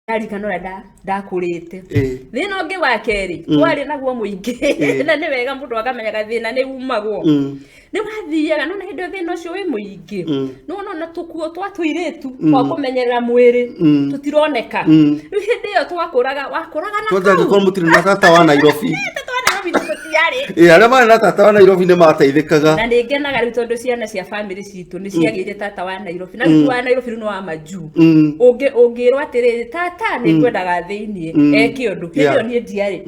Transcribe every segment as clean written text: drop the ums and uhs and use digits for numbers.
Ndarikana ũrĩa ndakũrĩte. Thĩna ũngĩ wa kerĩ twarĩ naguo mũingĩ, na nĩ wega mũndũ akamenyaga thĩna nĩ umagwo, nĩ wathiaga nona hĩndĩ ĩyo thĩna ũcio wĩ mũingĩ, nĩwona ona tũkuo twa tũirĩtu twa kũmenyerera mwĩrĩ tũtironeka. Rĩu hĩndĩ ĩyo twakũraga, wakũraga na Kwanza kau. angĩkorwo mũtirĩ na tata wa Nairobi. Tata wa Nairobi tũtiarĩ. Ĩ, arĩa marĩ na tata wa Nairobi nĩ mateithĩkaga. Na nĩ ngenaga rĩu tondũ ciana cia bamĩrĩ citũ nĩ ciagĩire tata wa Nairobi, na rĩu wa Nairobi rĩu nĩ wa majuu. Ũngĩrwo atĩrĩrĩ, tata nĩ ngwendaga thĩiniĩ eke ũndũ, hĩndĩ ĩyo niĩ ndiarĩ.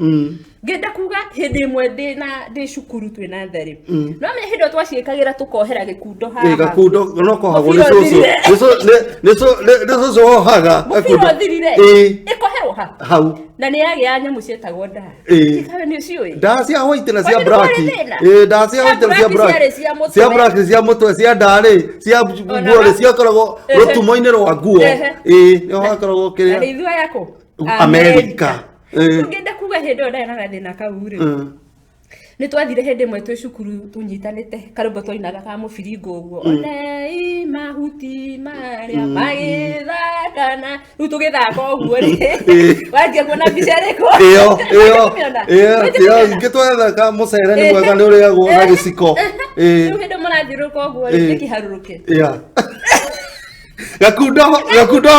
Ngenda kuga hĩndĩ ĩmwe ndĩ na ndĩ cukuru twĩ natharĩ, no menya hĩndĩ ĩyo twaciĩkagĩra tũkohera gĩkundo Ĩ, haha. gakundo no kohagwo nĩ Mũbira cũcũ. ũthirire. Nĩ cũcũ wohaga Mũbira gakundo. ũthirire. Ĩkoherwo ha Hau. Na nĩ yagĩa nyamũ ciĩtagwo ndaa. Cikawe nĩ ũciũĩ? Ndaa cia white na cia Kwani nĩ black. kwarĩ thĩna? Ĩ, ndaa cia Cia white na cia black black. ciarĩ cia mũtwe. Cia black cia mũtwe, cia ndarĩ cia nguo rĩ, ciakoragwo rũtumo-inĩ rwa nguo. Ĩ, nĩho hakoragwo Na kĩrĩa. nĩ ithuĩ aya kũ? Amerika. Ngenda kuga hĩndĩ ĩyo ndarĩ na gathĩna kau rĩ, nĩ twathire hĩndĩ ĩmwe twĩ cukuru tũnyitanĩte karwĩmbo twainaga ka mũbiringo ũguo, onei mahuti marĩa magĩthakana. Rĩu tũgĩthaka ũguo rĩ, wanjia kuona mbica ĩrĩkũ? Ĩyo ĩyo. Kũmĩona? Ĩyo. Wanjia Ĩyo. kũmĩona? Ingĩ twethaka mũcere nĩ mwega, nĩ ũrĩagwo na gĩciko. Rĩu hĩndĩ mũrathiũrũrũka ũguo rĩ, gĩkĩharũrũke. Yeah. Gakundo, gakundo.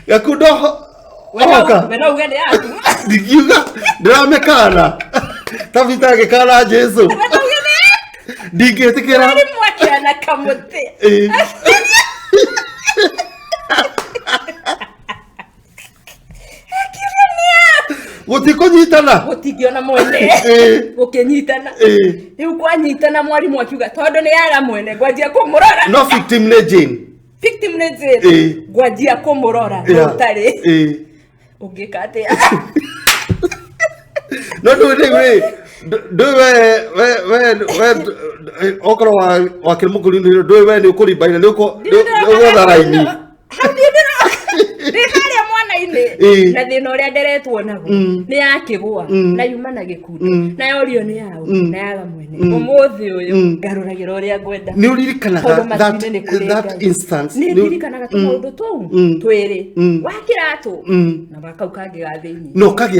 Gakundo. Oka. We no uge nĩ yaku. Ndingiuga ndĩramĩkana. Tabitha agĩkana Jesu. We no uge nĩ yaku. Ndingĩtĩkĩra. Mwarimũ akĩona kamũtĩ. Akiuga nĩ yaku. Gũtikũnyitana. Gũtingĩona mwene. Gũkĩnyitana. Rĩu kwanyitana, mwarimũ akiuga tondũ nĩ yaga mwene, ngwanjia kũmũrora. No victim nĩ Jane. Victim nĩ Jane. Ngwanjia kũmũrora no ũtarĩ. Ũngĩka atĩa? No ndũĩ rĩu rĩ, ndũĩ we okorwo wakĩrĩ mũkũrinũ, ndũĩ we nĩ ũkũrimbaina, nĩ ũgwetha raini. Hau niĩ ndĩ harĩa mwana-inĩ na thĩna ũrĩa nderetwo naguo nĩ yakĩgũa na yuma na gĩkundo na yorio nĩ yaũ na yaga mwene. Ũmũthĩ ũyũ ngarũragĩra ũrĩa ngwenda. Nĩ ũririkanaga Tondũ that, matu-inĩ nĩ kũrĩ that Ngai. instance? Nĩ ndirikanaga tũmaũndũ tũu twĩrĩ, wa kĩratũ na wa kau kangĩ ga thĩiniĩ. No kagĩa.